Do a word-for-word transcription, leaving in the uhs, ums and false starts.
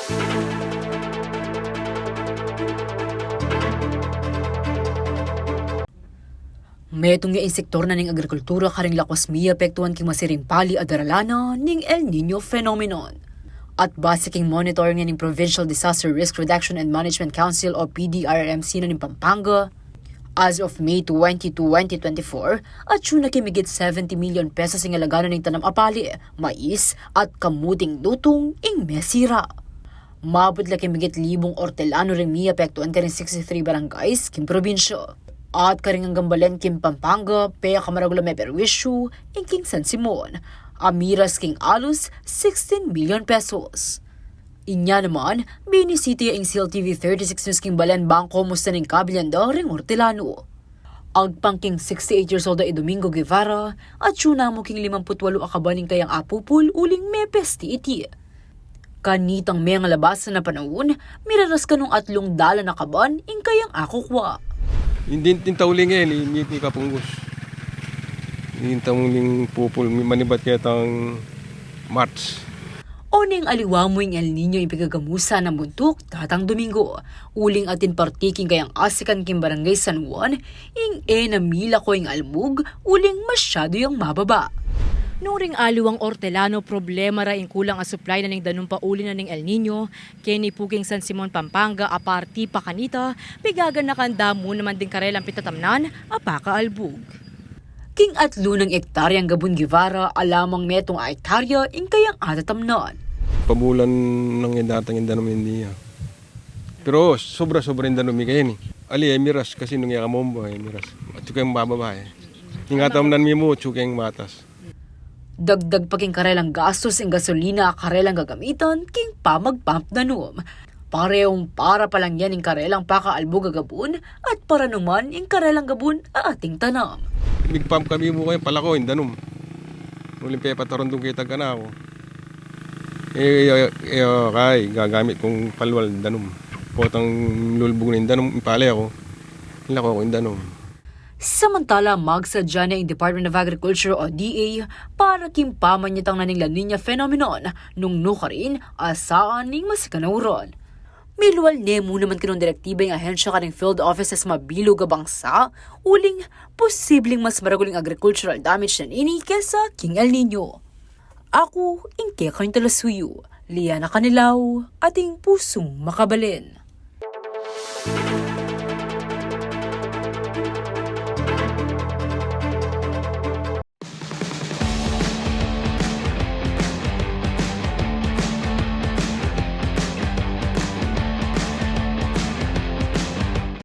Metung ya ing sektor na ning agrikultura karing lakuas miyapektuan king masiring pali a daralanan ning El Niño phenomenon. At base king monitoring na ning Provincial Disaster Risk Reduction and Management Council o P D R M C na ning Pampanga, as of May twenty, twenty twenty-four, atyu na king migit seventy million pesos ing alaga na ning tanam a pali, mais, at kamuting dutung ing mesira. Maabut la king migit libung ortelano ring miyapektuan karing sixty-three barangays king probinsya. At karing anggang balen king Pampanga, pekamaragul a meperwisyu ing king San Simon, a miras king alus sixteen million pesos. Inya naman, binisita ya ing C L T V thirty-six News king balen bang komusta ning kabilyan da ring ortelano. Agpang king sixty-eight years old a i Domingo Guevara, atyu na mu king limamput walu a kaban ing kayang apupul uling mepesti iti. Kanitang mengalabas na panaun, miraras kanung atlung dalan a kaban ing kayang akukua. Ing, ing tauling e, mi, mi, mi kapunggus. Ing tauling pupul, mi manibat ketang March. Oneng aliwa mu ing El Niño ing pigagamusan nang buntuk datang Domingo. Uling atin parti king kayang asikan king Barangay San Juan, ing e na milako ing almug, uling masyadu yang mababa. Nung ring aliwang ortelano, problema ra ing kulang a supply na ning danum pauli na ning El Niño, keni pu king San Simon, Pampanga, a parti pa kanita, pigaganakan da mu naman ding karelang pitatamnan a pakaalbug. King atlu nang ektaryang gabun Guevara, ala mang metung a ektarya ing kayang atatamnan. Pabulan nang e datang ing danum ing dia. Pero sobra-sobra ing danum mi keni. Ali e miras kasi nung e kamomba e miras. Atyu keng bababa e. Ing atamnan mi mu, atyu keng matas. Dagdag pa king karelang gastus ing gasolina a karelang gagamitan king pamagpump danum. Parehung para pa lang yan ing karelang pakaalbug a gabun at paranuman ing karelang gabun a ating tanam. Migpump kami mu kaya palako ing danum. Uling pepatarundung kita gana ku. E, e, e, kay gagamit kung palwal danum. Potang lulbug na ing danum, ipale ku. Lako ku ing danum. Samantala, magsadya na ing Department of Agriculture o D A para king pamanyatang na ning La Niña phenomenon nung nukarin a saan ning masikan a uran. Milual ne mu naman kanung direktiba ing ahensya karing field offices mabilug a bangsa uling posibleng mas maragul ing agricultural damage na nini kesa king El Niño. Aku ing kekayung talasuyu, Liana Canilaw, ating pusung makabalen.